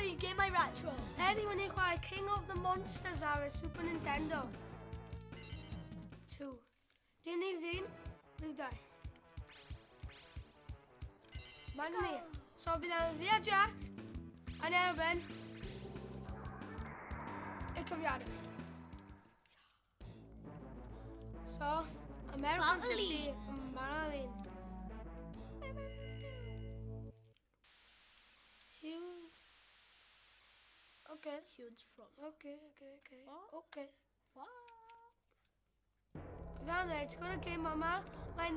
i gemau retro. Heddiw yn ei chwarae King of the Monsters ar y Super Nintendo. 2. Dim ni ddyn, rhyw dau. Mae'n ni. So bydd angen fi a Jack yn erbyn y cyfiadau. So, American City, Marilyn. Huge. Okay. Huge frog. Okay. What? Okay. What? Fel ti'n gwybod y game yma, mae'n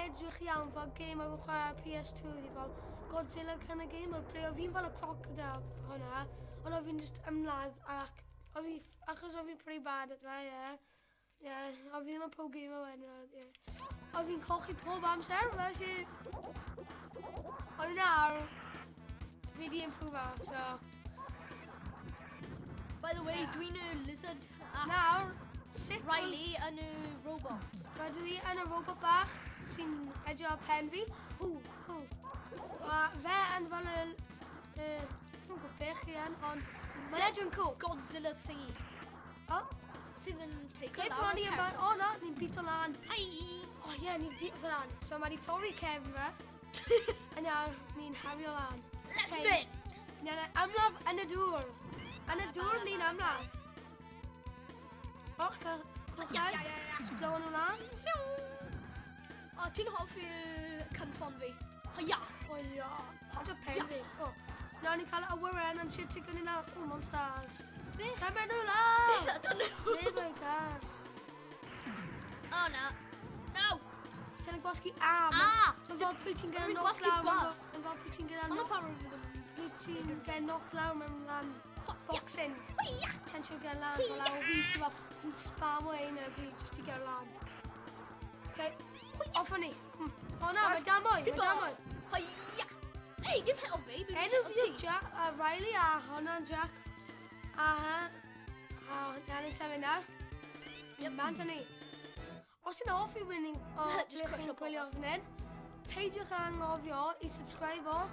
edrych iawn fel game oedd yn chwarae PS2 ddi fel Godzilla kind of game, o ble o fi'n fel y crocodile hwnna, ond o fi'n just ymladd ac o fi, achos o fi'n pretty bad at fe, ie. Yeah, o fi ddim yn pro gamer wedyn, ie. O fi'n colchi pob amser, felly... Ond nawr, fi di improve so... By the way, dwi'n y lizard a Nawr, sut... Riley yn y robot. Rydw i yn y robot bach sy'n edrych ar pen fi. Hw, hw. A fe yn fel y... Dwi'n gwybod beth chi yn, ond mae'n edrych yn cool. Godzilla thingy. O, Sydd yn take beth lawr ma'n y i yn person. O na, ni'n bito lan. Hi! O ie, ni'n bito fe lan. So mae di torri cefn fe. A nawr, ni'n hario lan. Let's Okay. mynd! Ni'n ymladd yn y dŵr. Yn y dŵr ni'n ymladd. O, cwchau. Just blow nhw lan. O, ti'n hoffi cynffon fi? Hiya! O ia. That's a pen fi. O. Nawr ni'n cael awyren am shit ti'n gynnu nawr. O, monsters. Beth? Cymryd nhw lawr! Beth ydyn nhw? Neb yn cael. O, na. No! Ti'n gwasgu A. A! Mae'n fel pryd ti'n gael Rwy'n knock gwasgu lawr. B. Mae'n fel pryd ti'n gael Ond o knock... pan rwy'n ddim... Pryd ti'n gael knock lawr mewn boxing. Hiya! Ti'n trio gael lan fel awr fi, ti'n fel, ti'n spam o ein y bryd jyst i gael lan. Okay. Off o'n ni. O na, mae da mwy, mae da mwy. Hiya! Ei, dim het o fi. dwi'n Enw het o fi yw ti. Jack, a Riley a hwnna'n Jack. A ha, a hwnna'n sefyll nawr. Yep. Man ni. Os ti'n hoffi winning o Just ble crush chi'n o gwylio fan hyn, peidiwch â anghofio i subscribe o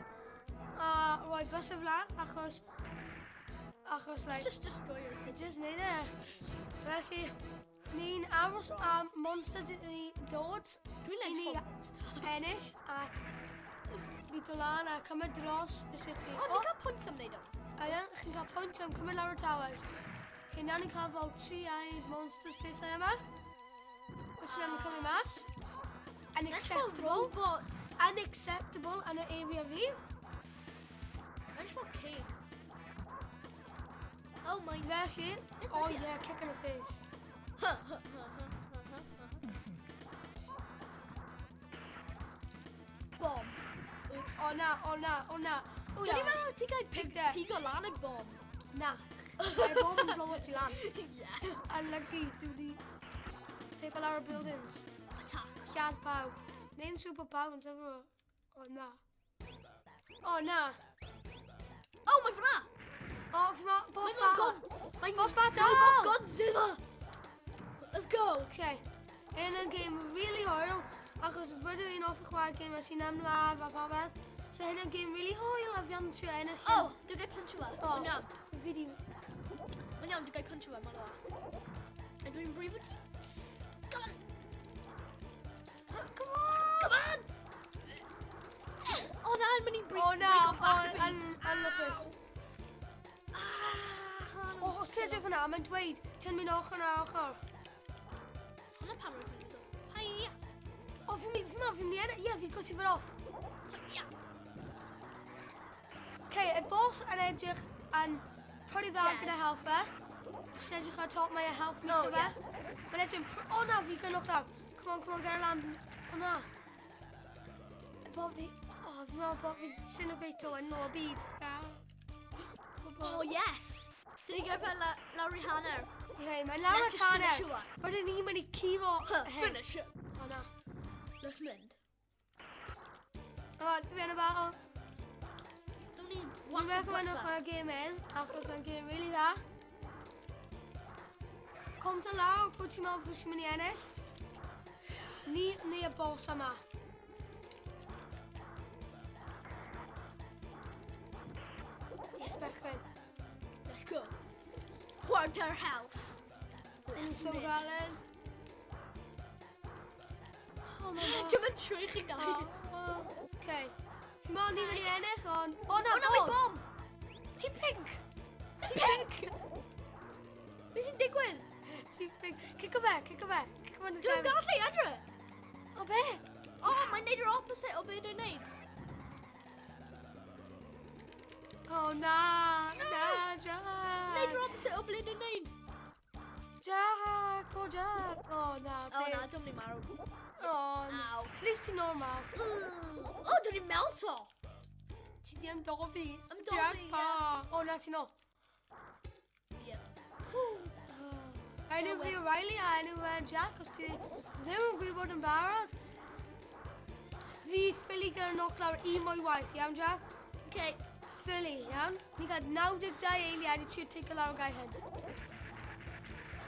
a rhoi bysedd lan achos like, Just destroy yourself. just neud e. Felly, ni'n aros am monsters i ni dod Dwi'n i ni edrych ennill ac fi dod lan a cymryd dros y city. O, ni'n cael pwynt am wneud o. A iawn, chi'n cael pwynt am cymryd lawr y towers. Okay, nawr ni'n cael fel tri-eyed monsters pethau yma. Which ni'n cymryd mas. Unacceptable. Robot. Unacceptable yn y area fi. Edrych fel cake. Oh my... Felly, Beth oh ydi e? yeah, kick in the face. Bomb. Oops. O na, o na, o na. O Dwi'n ia. meddwl ti'n gael Pig there. pigo lan y bomb. Na. Mae bomb yn blow ti lan. Yeah. Unlucky, dwi di take all our buildings. Attack. Lladd pawb. Neu'n siŵr bod pawb yn sefyll o. O na. O na. Oh, mae fyna! O, fi ma... Boss Mae'n battle. God... Mae'n Boss battle! Robot Godzilla! Let's go! Okay. Yn y game really hwyl, achos rydw i'n hoffi chwarae game sy'n ymladd a popeth. So hyn yn game really hwyl a fi am trio ennill. Oh, dwi'n gael punch fe. O. Mae'n iawn. Fi di... Mae'n iawn, dwi'n gael punch fe, mae'n oa. A dwi'n brifo ti. Come on! Come on! Come on! O na, mae'n mynd i brifo. O na, Mae'n o, back fi. anlwcus. Ah, O, os ti'n edrych fyna, mae'n dweud, ti'n mynd ochr na ochr. Hwna pam rwy'n mynd i Hiya! O, fi'n mynd, fi'n mynd, fi'n mynd, ie, fi'n gwsio fe off. Hiya! Okay, y boss yn edrych yn pretty dda Dead. gyda health fe. Os ti'n edrych ar top, mae e health meter Oh, fe. Mae'n edrych, o na, fi gyn lawr. Come on, come on, get lan. O na. Y bob fi, o, fi'n meddwl bod fi disintegrato yn ôl byd. Oh, yes! Dyn ni gael fel lawr i hanner. Okay, mae'n lawr Let's at just hanner. finish it. Rydyn ni'n mynd i curo Huh, hyn. finish it. O na. Let's mynd. O, fi yn y battle. Dwi'n ni Dwi'n recommend chwarae game in, achos mae'n game really dda. Comment lawr pwy ti'n meddwl pwy sy'n mynd i ennill. Ni neu y boss yma. Yes, bechgyn. Let's go. Quarter health. Yn so galed. Oh my god. Dwi'n mynd trwy chi dau. Oh, okay. Fi moyn ni mynd i ennill, ond... O na, O na, mae bom! Ti pink! Ti pink! Be sy'n digwydd? Ti pink. Cico fe, cico fe. Cico fe yn y Dwi'n cefn. gallu edrych! O be? O, mae'n neud yr opposite o be dwi'n neud. O na, na, No. Neud yr Jack. opposite o ble dwi'n neud. Jack, o Jack. O na, O be? na, dwi'n mynd i marw. O, na. Aw. At least ti'n normal. O, dwi'n melto. Ti di am dofi. Am dofi, Jack ie. pa. O na, ti'n ôl. Yep. Enw fi yw Riley a enw fe Jack, os ti ddim yn gwybod yn barod. Fi ffili gyda knock lawr un mwy waith, iawn Jack? Okay. Ffili, iawn? Ni gael 92 eiliad i trio take lawr o gai hyn.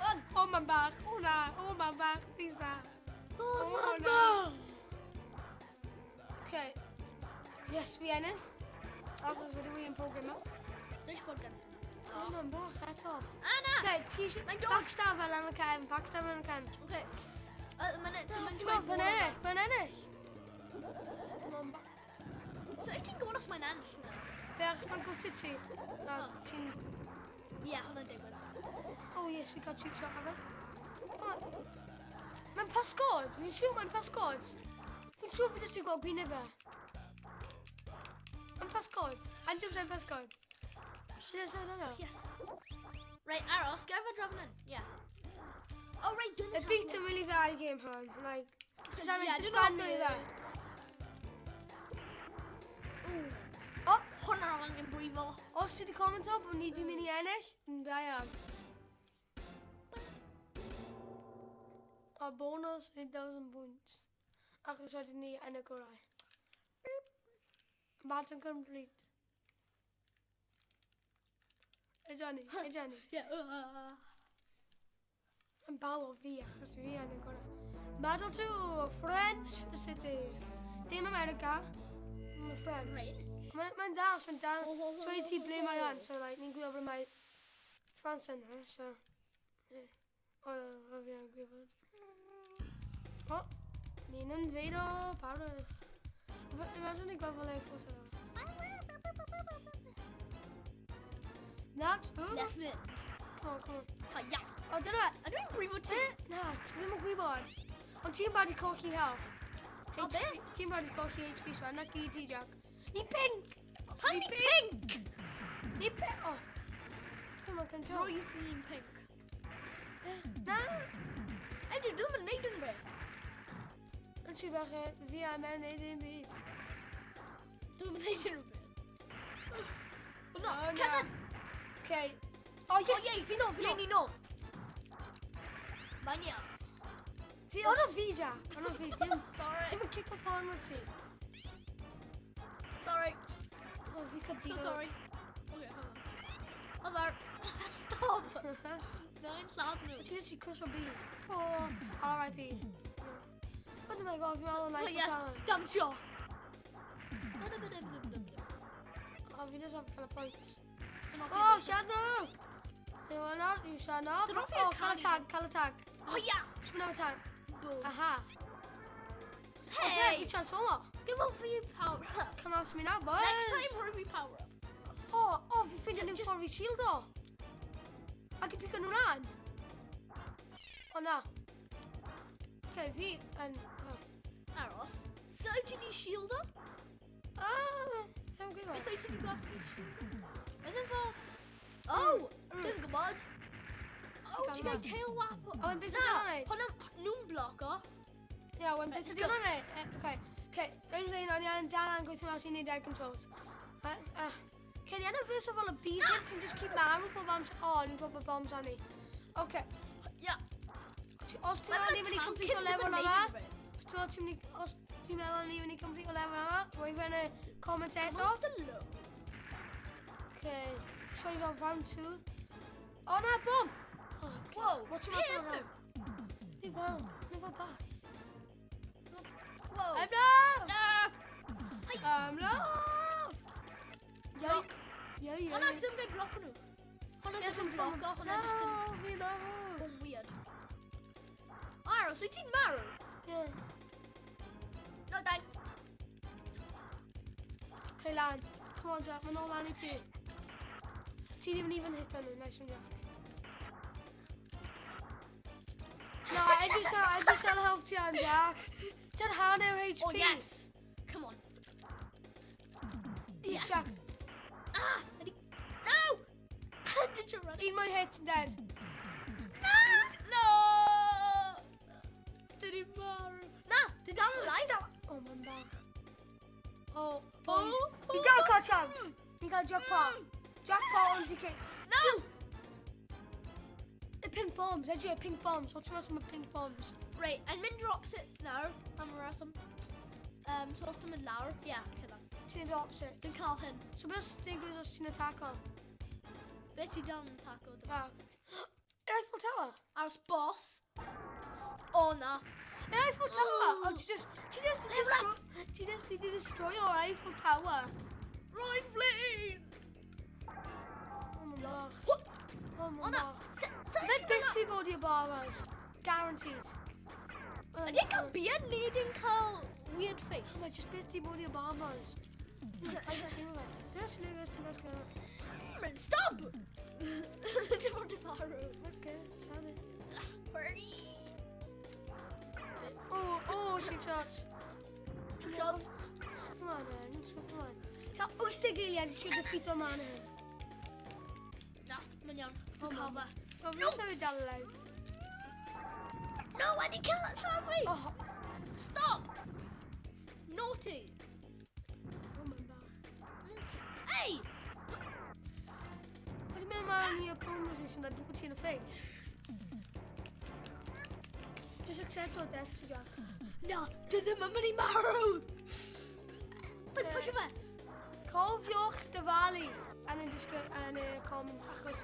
Come O, man bach, o na, o man bach, please na. O, O, mam na. bach. Okay. Yes, fi ennill. Achos wedi fi yn pob yma. Dwi'n eisiau bod gan. O, man bach, eto. A na! Okay, ti eisiau... Mae'n dod. Backstab fel yn y cefn, backstab fel yn y cefn. Okay. Mae'n Dwi'n troi Fe'n ennill, fe'n ennill. Man bach. So, wyt ti'n gwybod os mae'n ennill nawr? Be, achos mae'n gwthio ti. Na, Oh. ti'n... Ie, hwnna'n digwydd. Oh yes, fi cael cheap shot a fe. Mae'n pysgod. Fi'n siŵr mae'n pysgod. Fi'n siŵr fi jyst i gweld gwyneb fe. Mae'n pysgod. 100% pysgod. Yes, I don't know. Yes. Right, aros, ger fe draw fan hyn. Yeah. Oh, right, dwi'n Y beat yn really dda i game hwn. Like, just angen Yeah, just dwi'n gwrando i hoffi fe. Ooh. O, Hwnna angen brifo. os ti wedi commento bod ni wedi mynd i ennill, yn da iawn. A bonus 8,000 points. Achos wedyn ni yn y gorau. Battle complete. Hey Johnny, hey Johnny. Yeah. Yn baw o fi achos fi yn y gorau. Battle 2, French City. Dim America, mae French. French. Mae'n mae dda, os mae'n da. Dweud ti ble mae yn, so like, ni'n gwybod ble mae France yn, eh, so... Yeah. O, o, fi yn gwybod. O, ni'n yn dweud o barod. Imagine ni gweld fel ei ffoto. That's food. Let's mynd. Come on, come on. Ha, ia. O, dyna. A dwi'n brifo ti. Na, ti ddim yn gwybod. Ond ti'n barod i colli health. O, be? Ti'n barod i colli HP swan, nac i ti, Jack. Ni pink! Pam ni pink? Ni pink! Oh. Come on, control. Roedd ni'n pink. Na! Andrew, dwi'n mynd neud yn beth. Yn ti bach e, fi a mewn neud un byd. Dwi'n mynd neud unrhyw beth. O na, O, na. cerdded. Okay. Oh, yes! O, ie, fi nôl, fi Ie, nôl. ni nôl. Mae'n iawn. Ti, o'n fi, Jack. O'n fi, dim... Sorry. Ti'n mynd cico pan o ti. Sorry. Oh, fi cael So digon. sorry. Okay, hold on. Hold on. Stop. Na'n lladd nhw. Ti jyst i cwrs o B. O, R.I.P. Oh my god, fi'n meddwl Oh, yn yes, Eiffel damsio. Tower. O, fi jyst off cael y point. Dyna Oh, lladd nhw! You wanna, you shall not. Dyna fi Oh, yn cael y canu. tag, cael y tag. Oh, yeah. Spin am y tag. Boom. Aha. Hey! Okay, fi transformer. Give up for your power up. Come after me now, boys. Next time, Ruby power up. O, o, fi ffeindio new Just- ffordd fi shield o. Ac i pigo nhw lan. O na. Okay, fi yn... Oh. Aros. So wyt ti'n i shield o? Ah, ddim yn gwybod. Beth wyt ti'n i gwasgu shield o? Oedd yn fel... Oh! Dwi'n gwybod. Oh, gael ti'n gael lan. tail whap o... O, yn beth Na, ydy hwnna'n neud? hwnna... Nhw'n bloco. Ie, wen Right, beth let's ydy go. hwnna'n neud? Okay, okay, rwy'n dweud o'n i'n dal yn gweithio mas i neud air controls. Okay, ni anna verse o fel y bees hyn sy'n just keep marw pob amser. O, ni'n drop y bombs arni. Okay. Ia. Os ti'n meddwl ni'n mynd i complete o lefel yma, os ti'n meddwl ti'n mynd i, os ti'n meddwl ni'n mynd i complete o lefel yma, dweud fe yn y comments eto. Monster low. Okay, so i fel round 2. O na, bom! Oh, okay. Whoa, What's your be master yn round? Ni fel bats. Whoa. I'm love! Na. I'm love! Yay! Yay! Ei, Hwnna ddim gael bloc nhw. Hwnna ddim yn bloco, hwnna just yn... No, fi'n marw. Oh, weird. Aros, wyt ti'n marw? Yeah. No, dai. Okay, lan. Come on, Jack, mae'n ôl lan i ti. Ti ddim yn even hit nhw. Nice one, Jack. No, edrych ar health ti an, Jack. Ti'n hanner HP. Oh, yes. Come on. Yes, Yes. Jack. Ah! Ydi... No! Did you run it? Un mwy hit yn dead. No! Did he marw? Na! Dwi dal yn alive. Oh, mae'n bach. Oh, boys. Oh, Ni dal cael chance. Ni cael jackpot. Jackpot on TK. No! Y pink bombs, edrych, y pink bombs. Watch mas am y pink bombs. Right, yn mynd drop opposite nawr, am y reswm. So os dwi'n mynd lawr, yeah, okay then. Ti'n neud opposite. Dwi'n cael hyn. So beth os digwydd os ti'n ataco? Be ti dal yn taco? Ah, okay. Yr Eiffel Tower. Aros boss. O na. Yr Eiffel Tower. Oh, ti just di Level destroy, ti just di destroy o'r Eiffel Tower. Rwy'n flin! Oh, mae'n bach. Whoop! Oh, O mae'n na. bach. Fe byth di bod i Obamas. Guaranteed. Ydy e'n cael beard neu ydy'n cael weird face? Mae just byth di bod i Obamas. I just seen fe. Beth sy'n ei ti'n gael Stop! Dim ond yn marw. Okay, sorry. Hurry! Oh, cheap shots. Cheap shots. Come on, man. Come on. Ta 80 eiliad i trio defeat o man hyn. Na, mae'n iawn. Dwi'n cael fe. O, fi'n sefyll dal alive. No, wedi cael lladd fi! Oh, Stop! Naughty! oh, mae'n bach. Naughty. Hey! What do you mean man in your prone position like put you in the face? Just accept your death ti, Jack. Na, dwi ddim yn mynd i marw! Dwi'n pwysio fe. Cofiwch dyfalu yn y, yn y comments achos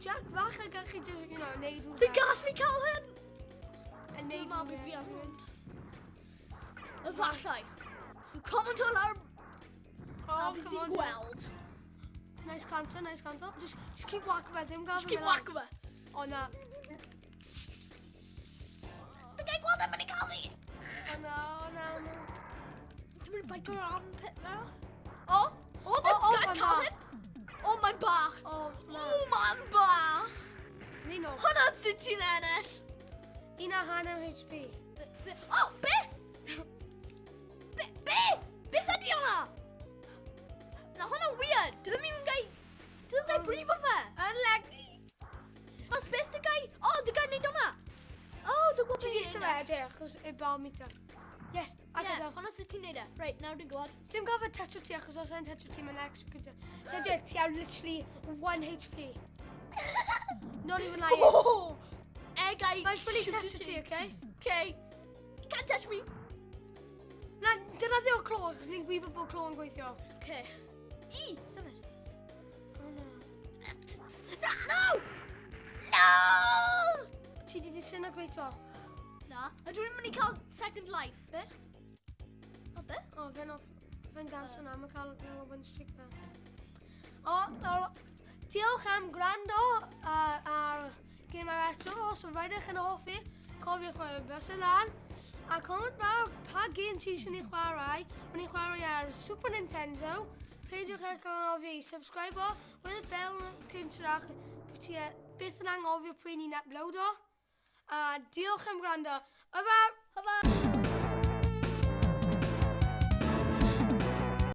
Jack fach a gallu just, neud rhywbeth. Dwi'n gallu cael hyn! A Dwi'n neud meddwl bydd fi ar rhywbeth. hwn. Efallai. So comment o lawr Oh, a bydd come ni'n on, Jack. gweld. Nice counter, nice counter. Just keep whack fe, ddim gael Just keep whack fe. O na, Dwi'n gael gweld yn mynd i cael fi! o na, o na, o na. Dwi'n mynd i bite o'r armpit fe. O! O, O, mae'n o, gael mae'n cael bach. hyn! O, mae'n bach! O, na. O, mae'n bach! Ni no. Hwna sut ti'n ennill! 1.5 HP. O, be? Be? Be? Beth ydi hwnna? Na, hwnna'n weird. Dwi ddim even gai... Dwi ddim gai brifo fe. Unlucky. Os beth dy gai... O, dwi gai neud hwnna. O, dwi'n gwybod Ti beth di i'n hito neud fe, e. edrych, achos y bal meter. Yes, a Ie, gyda. hwnna sut ti'n neud e. Reit, nawr dwi'n gwybod. Dim gael fe touch o ti, achos os e'n touch o ti, mae'n extra gyda. So edrych, ti ar literally 1 HP. Not even lying. Oh! E gai Mae'n fully shoot touch o ti, okay? Okay. You can't touch me. Na, dyna ddim o clo, achos ni'n gwybod bod clo yn gweithio. Okay. I, symud. Oh no. Na, no! No! Ti di disintegrate-o. Na, a dwi'n mynd i cael second life. Be? O, be? O, fe'n off. Fe'n dance yna, mae'n cael little win streak fe. O, diolch am gwrando ar Gamer Eto. Os yw'n rhaid eich yn hoffi, cofiwch rhoi bys y lan. A comment lawr pa game ti eisiau ni chwarae. Rwy'n ni chwarae ar Super Nintendo. Peidiwch ag anghofio i subscribe o. Roedd y bell notification ti byth yn anghofio pryd ni'n upload o. A diolch am gwrando. Bye bye!